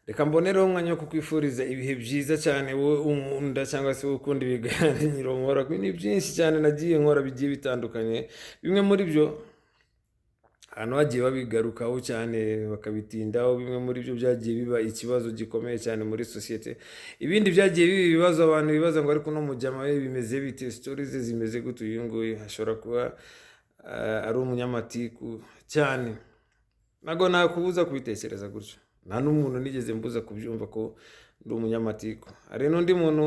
Reka mbonereho umwanya wo kukwifuriza ibihe byiza cyane, wowe unkunda cyangwa se wowe ukunda ibiganiro nkora. Ni byinshi cyane nagiye nkora bigiye bitandukanye. Bimwe muri byo abantu bagiye babigarukaho cyane, bakabitindaho. Bimwe muri byo byagiye biba ikibazo gikomeye cyane muri sosiyete, ibindi byagiye biba ibibazo abantu bibaza ngo: "Ariko no mujyama we bimeze bite? Stories ze zimeze gute? Uyu nguyu ashobora kuba ari umunyamatiku cyane." Ntabwo nakubuza kubitekereza gutyo, nta n'umuntu nigeze mbuza kubyumva ko ndi umunyamatiku. Hari n'undi muntu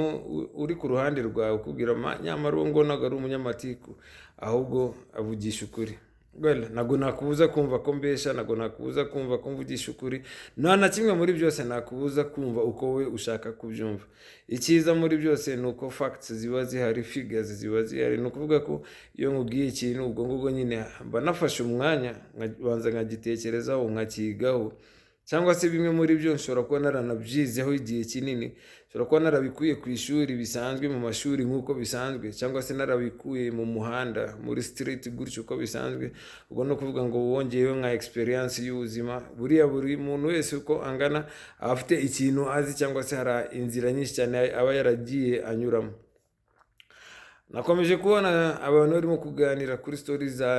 uri ku ruhande rwawe ukubwira: "Nyamara uwo ngo ntabwo ari umunyamatiku, ahubwo avugisha ukuri." Well, ntabwo nakubuza kumva ko mbesha, ntabwo nakubuza kumva ko mvugisha ukuri, nta na kimwe muri byose nakubuza kumva uko we ushaka kubyumva. Icyiza muri byose ni uko facts ziba zihari, figures ziba zihari. Ni ukuvuga ko iyo nkubwiye ikintu, ubwo ngubwo nyine mba nafashe umwanya nkabanza nkagitekerezaho, nkakigaho, cyangwa se bimwe muri byo nshobora kuba naranabyizeho igihe kinini, nshobora kuba narabikuye ku ishuri bisanzwe, mu mashuri nk'uko bisanzwe, cyangwa se narabikuye mu muhanda, muri street gutyo uko bisanzwe. Ubwo ni ukuvuga ngo wongeyeho nka experience y'ubuzima. Buriya buri muntu wese uko angana aba afite ikintu azi, cyangwa se hari inzira nyinshi cyane aba yaragiye anyuramo. Nakomeje kubona abantu barimo kuganira kuri story za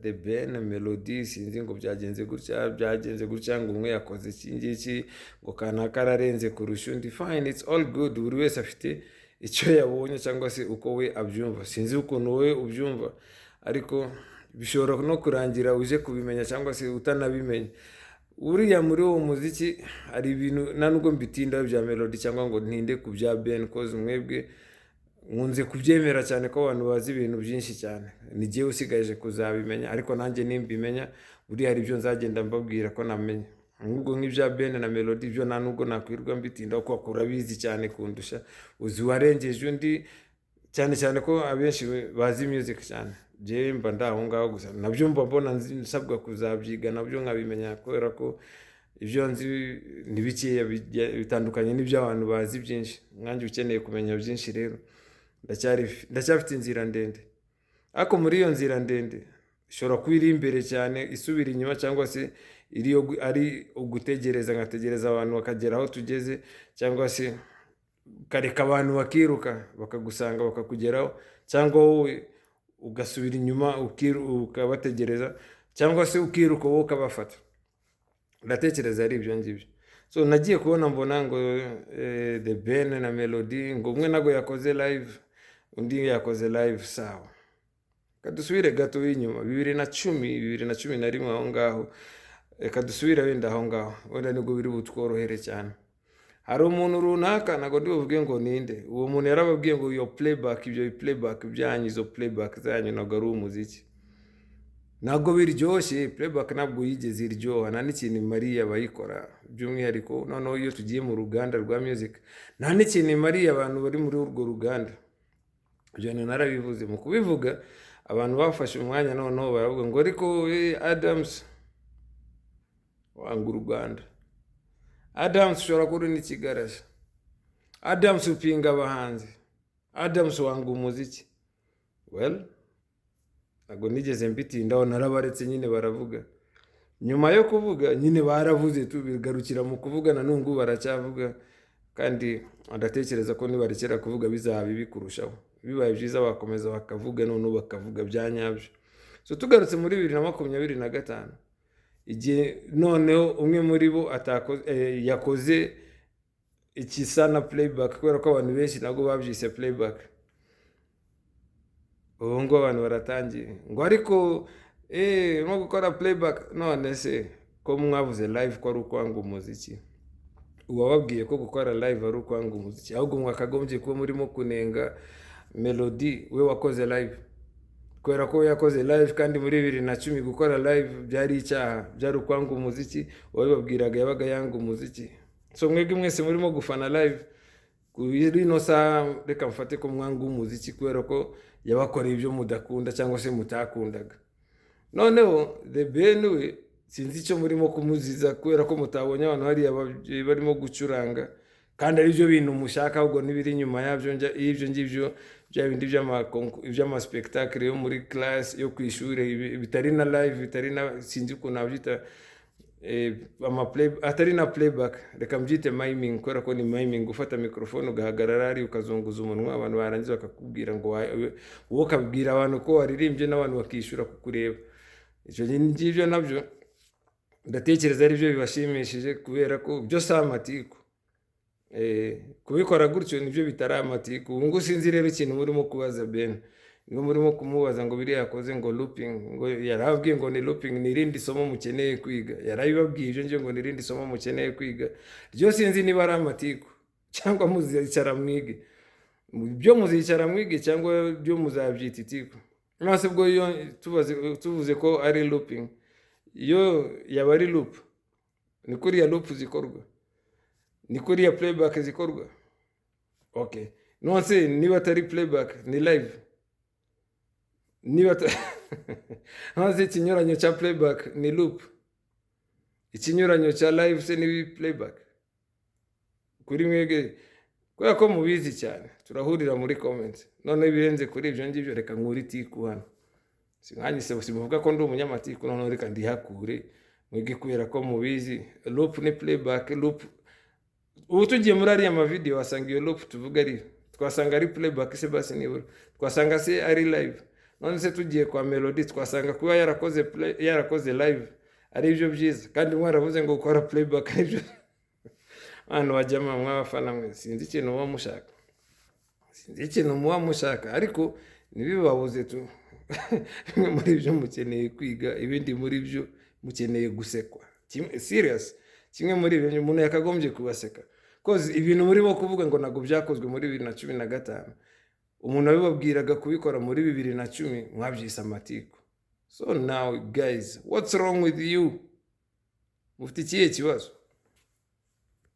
The Ben, Melody, sinzi ngo byagenze gutya, byagenze gutya, ngo umwe yakoze iki ngiki, ngo kanaka ararenze kurusha undi. Fine, it's all good. Buri wese afite icyo yabonye cyangwa se uko we abyumva. Sinzi ukuntu wowe ubyumva, ariko bishobora no kurangira uje kubimenya cyangwa se utanabimenya. Uriya muri uwo muziki hari ibintu, nta nubwo mbitindaho bya Melody cyangwa ngo ntinde ku bya Ben, 'cause mwebwe nkunze kubyemera cyane ko abantu bazi ibintu byinshi cyane. Ni jyewe usigaje kuzabimenya, ariko nanjye nimbimenya buriya hari ibyo nzagenda mbabwira ko namenye. Ahubwo nk'ibya Ben na Melody byo nta nubwo nakwirwa mbitindaho, kuko urabizi cyane kundusha, uzi uwarengeje undi, cyane cyane ko abenshi bazi music cyane. Njyewe mba ndi aho ngaho gusa, nabyo mba mbona nsabwa kuzabyiga nabyo nkabimenya, kubera ko ibyo nzi ni bikeya bitandukanye n'ibyo abantu bazi byinshi. Nkanjye ukeneye kumenya byinshi rero ndacyafite inzira ndende, ariko muri iyo nzira ndende ishobora kuba iri imbere cyane isubira inyuma, cyangwa se iri ari ugutegereza, nkategereza abantu bakagera aho tugeze, cyangwa se ukareka abantu bakiruka bakagusanga bakakugeraho, cyangwa wowe ugasubira inyuma ukabategereza, cyangwa se ukiruka wowe ukabafata. Ndatekereza ari ibyo ngibyo. So nagiye kubona mbona ngo The Ben na Melody, ngo umwe ntabwo yakoze live, undi yakoze live. Sawa, reka dusubire gato inyuma, 2010, 2011, aho ngaho. Reka dusubire wenda aho ngaho, wenda nibwo biri butworohere cyane. Hari umuntu runaka, ntabwo ndi buvuge ngo ninde, uwo muntu yarababwiye ngo iyo playback, ibyo playback byanyu, izo playback zanyu ntabwo ari umuziki, ntabwo biryoshye. Playback ntabwo yigeze iryoha, nta n'ikintu imariye abayikora. By'umwihariko noneho iyo tugiye mu ruganda rwa music, nta n'ikintu imariye abantu bari muri urwo ruganda. Ibyo bintu narabivuze. Mu kubivuga, abantu bafashe umwanya noneho baravuga ngo: "Ariko Adams wanga u Rwanda, Adams ushobora kuba uri n'ikigarasha, Adams upinga abahanzi, Adams wanga umuziki." Well, ntabwo nigeze mbitindaho, narabaretse nyine baravuga. Nyuma yo kuvuga nyine baravuze, tubigarukira mu kuvuga, na n'ubu baracyavuga, kandi ndatekereza ko nibarekera kuvuga bizaba bibi kurushaho. Bibaye byiza bakomeza bakavuga, noneho bakavuga bya nyabyo. So tugarutse muri 2025, igihe noneho umwe muri bo yakoze ikisa na playback, kubera ko abantu benshi nabwo babyise playback, ubu ngubu abantu baratangiye ngo: "Ariko nko gukora playback, none se ko mwavuze live ko ari ukwanga umuziki?" Uwababwiye ko gukora live ari ukwanga umuziki? Ahubwo mwakagombye kuba murimo kunenga Melody we wakoze live, kubera ko we yakoze live, kandi muri 2010 gukora live byari icyaha, byari ukwanga umuziki. Uwabibabwiraga yabaga yanga umuziki. So mwebwe mwese murimo gufana live kuri ino saha, reka mfate ko mwanga umuziki, kubera ko yabakoreye ibyo mudakunda cyangwa se mutakundaga. Noneho The Ben we sinzi icyo murimo kumuziza, kubera ko mutabonye abantu hariya barimo gucuranga, kandi ari byo bintu mushaka. Ahubwo n'ibiri inyuma yabyo, y'ibyo ngibyo, bya bindi by'amaspectacle yo muri class yo ku ishuri, bitari na live, bitari na, sinzi ukuntu nabyita. Atari na playback, reka mbyite miming, kubera ko ni miming. Ufata microphone, ugahagarara hari, ukazunguza umunwa, abantu barangiza bakakubwira ngo wowe ukabwira abantu ko waririmbye, n'abantu bakishyura kukureba. Icyo ngibyo nabyo ndatekereza ari byo bibashimishije, kubera ko byo si amatiku. Kubikora gutyo nibyo bitari amatiku. Ubu ngubu sinzi rero ikintu murimo kubaza Ben. Niba murimo kumubaza ngo biriya yakoze ngo looping, ngo yarababwiye ngo ni looping, ni irindi somo mukeneye kwiga. Yarabibabwiye ibyo ngibyo ngo ni irindi somo mukeneye kwiga. Ryo sinzi niba ari amatiku cyangwa muzicara mwige. Byo muzicara mwige cyangwa byo muzabyita itiku. None ubwo iyo tuvuze ko ari looping, iyo yaba ari loop, ni kuriya loop zikorwa, ni kuriya playback zikorwa. Okay, none se niba atari playback, ni live? Niba none se ikinyuranyo cya playback ni loop? Ikinyuranyo cya live se ni playback kuri mwebwe? Kubera ko mubizi cyane, turahurira muri comments. Noneho ibirenze kuri ibyo ngibyo, reka nkure itiku hano. Sinkanjye se simuvuga ko ndi umunyamatiku? Noneho reka ndihakure mwebwe, kubera ko mubizi. Loop ni playback, loop. Ubu tugiye muri ariya mavidewo, wasanga iyo loop tuvuga ariyo, twasanga ari playback se? Basi nibura twasanga se ari live? None se tugiye kwa Melody, twasanga kuba yarakoze live ari byo byiza, kandi mwaravuze ngo gukora playback aribyo? Hano bajyamo mw'abafana mwe, sinzi ikintu muba mushaka, sinzi ikintu muba mushaka, ariko ntibibabuze tu. Bimwe muri byo mukeneye kwiga, ibindi muri byo mukeneye gusekwa. Serious, kimwe muri ibyo umuntu yakagombye kubaseka, 'cause ibintu murimo kuvuga ngo ntabwo byakozwe muri 2015, umuntu wabibabwiraga kubikora muri 2010 mwabyise amatiku. So now guys, what's wrong with you? Mufite ikihe kibazo?